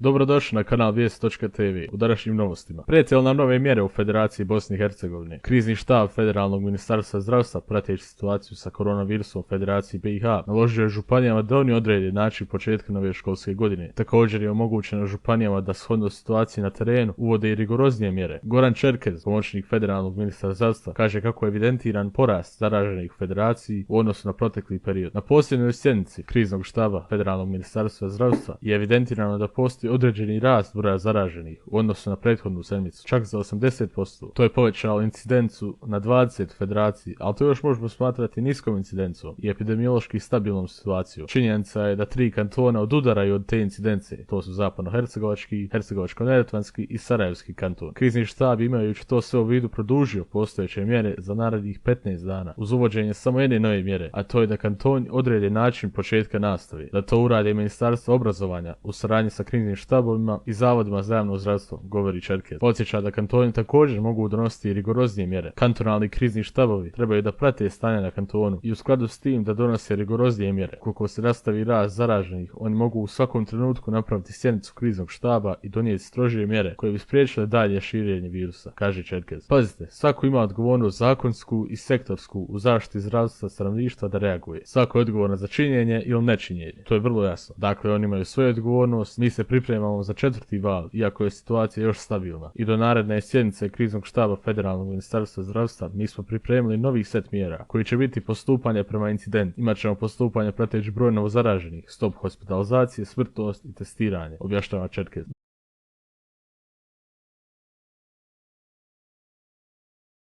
Dobrodošli na kanal Vijesti.tv. U današnjim novostima. Prijete nam nove mjere u Federaciji Bosne i Hercegovine. Krizni štab Federalnog ministarstva zdravstva prateći situaciju sa koronavirusom u Federaciji BiH naložio je županijama da oni odrede način početka nove školske godine. Također je omogućeno županijama da shodno situaciji na terenu uvode i rigoroznije mjere. Goran Čerkez, pomoćnik Federalnog ministra zdravstva, kaže kako je evidentiran porast zaraženih u Federaciji u odnosu na protekli period. Na posljednjoj sjednici kriznog štaba Federalnog ministarstva zdravstva je evidentirano da postoji određeni rast broja zaraženih u odnosu na prethodnu sedmicu, čak za 80%. To je povećalo incidencu na 20 u Federaciji, ali to još možemo smatrati niskom incidencom i epidemiološki stabilnom situacijom. Činjenica je da 3 kantona odudaraju od te incidence, to su zapadno-hercegovački, hercegovačko-neretvanski i sarajevski kanton. Krizni štab, imajući to sve u vidu, produžio postojeće mjere za narednih 15 dana, uz uvođenje samo jedne nove mjere, a to je da kantoni odrede način početka nastave, da to urade Ministarstvo obrazovanja u saradnji sa kriznim štabovima i zavodima za javno zdravstvo, govori Čerkez. Podsjeća da kantoni također mogu donositi rigoroznije mjere. Kantonalni krizni štabovi trebaju da prate stanje na kantonu i u skladu s tim da donose rigoroznije mjere. Koliko se nastavi rast zaraženih, oni mogu u svakom trenutku napraviti sjednicu kriznog štaba i donijeti strožije mjere koje bi spriječile dalje širenje virusa, kaže Čerkez. Pazite, svako ima odgovornost zakonsku i sektorsku u zaštiti zdravstva stanovništva da reaguje. Svako je odgovoran za činjenje ili nečinjenje. To je vrlo jasno. Dakle, oni imaju svoju odgovornost, mi se pripremamo za 4. val, iako je situacija još stabilna. I do naredne sjednice kriznog štaba Federalnog ministarstva zdravstva mi smo pripremili novi set mjera, koji će biti postupanje prema incidentu. Imaćemo postupanje prateći broj novozaraženih, stop hospitalizacije, smrtnost i testiranje, objašnjava Čerkez.